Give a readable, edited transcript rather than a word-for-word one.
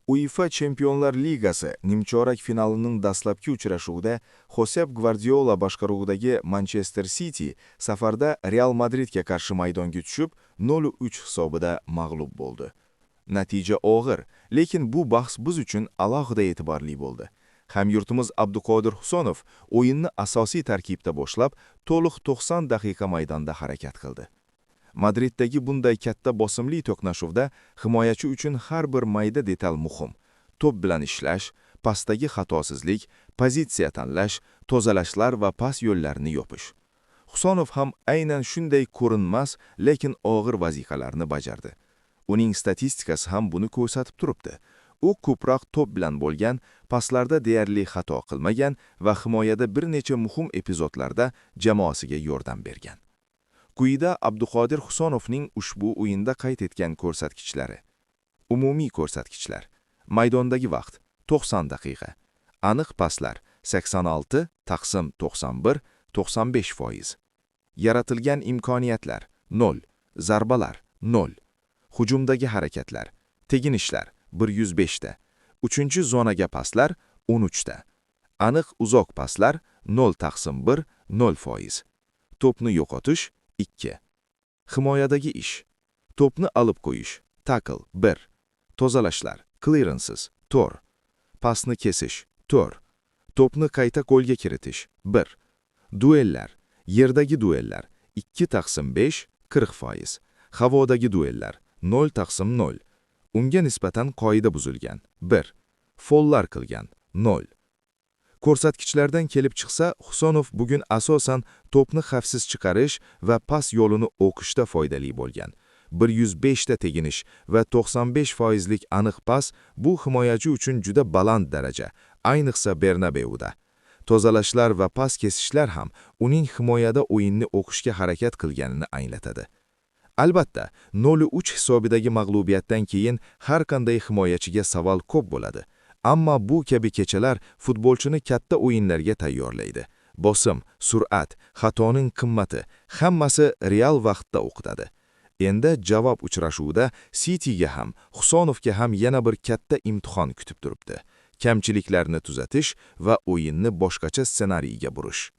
UEFA Chempionlar Ligasi nimchorak finalining dastlabki uchrashuvida Xosep Gvardiola boshqaruvidagi Manchester City safarda Real Madridga qarshi maydonga tushib, 0-3 hisobida mag'lub bo'ldi. Natija og'ir, lekin bu bahs biz uchun alohida e'tiborli bo'ldi. Hamyurtimiz Abduqodir Husanov o'yinni asosiy tarkibda boshlab, to'liq 90 daqiqa maydonda harakat qildi. Madriddagi bunday katta bosimli to'qnashuvda himoyachi uchun har bir mayda detal muhim. To'p bilan ishlash, pasdagi xatosizlik, pozitsiya tanlash, tozalashlar va pas yo'llarini yopish. Husanov ham aynan shunday ko'rinmas, lekin og'ir vazifalarni bajardi. Uning statistikasi ham buni ko'rsatib turibdi. U ko'proq to'p bilan bo'lgan, paslarda deyarli xato qilmagan va himoyada bir necha muhim epizodlarda jamoasiga yordam bergan. Quyida Abduqodir Husanovning ushbu o'yinda qayd etgan ko'rsatkichlari. Umumiy ko'rsatkichlar. Maydondagi vaqt 90 daqiqa. Aniq paslar 86 taqsim 91, 95%. Yaratilgan imkoniyatlar 0, zarbalar 0. Hujumdagi harakatlar, teginishlar 105 ta. 3-zonaga paslar 13 ta. Aniq uzoq paslar 0 taqsim 1, 0%. To'pni yo'qotish 2. Himoyadagi ish. To'pni olib qo'yish, tackle 1. Tozalashlar, clearances 4. Pasni kesish 4. To'pni qayta qo'lga kiritish 1. Duellar, yerdagi duellar 2 taqsim 5, 40%. Havodagi duellar 0 taqsim 0. Unga nisbatan qoida buzilgan 1. Follar qilgan 0. Ko'rsatkichlardan kelib chiqsa, Husanov bugun asosan to'pni xavfsiz chiqarish va pas yo'lini o'qishda foydali bo'lgan. 105 ta teginish va 95 foizlik aniq pas bu himoyachi uchun juda baland daraja, ayniqsa Bernabeuda. Tozalashlar va pas kesishlar ham uning himoyada o'yinni o'qishga harakat qilganini anglatadi. Albatta, 0-3 hisobidagi mag'lubiyatdan keyin har qanday himoyachiga savol ko'p bo'ladi. Ammo bu kabi kechalar futbolchini katta o'yinlarga tayyorlaydi. Bosim, sur'at, xatoning qimmati hammasi real vaqtda o'qitadi. Endi javob uchrashuvida Cityga ham, Husanovga ham yana bir katta imtihon kutib turibdi. Kamchiliklarni tuzatish va o'yinni boshqacha ssenariyga burish.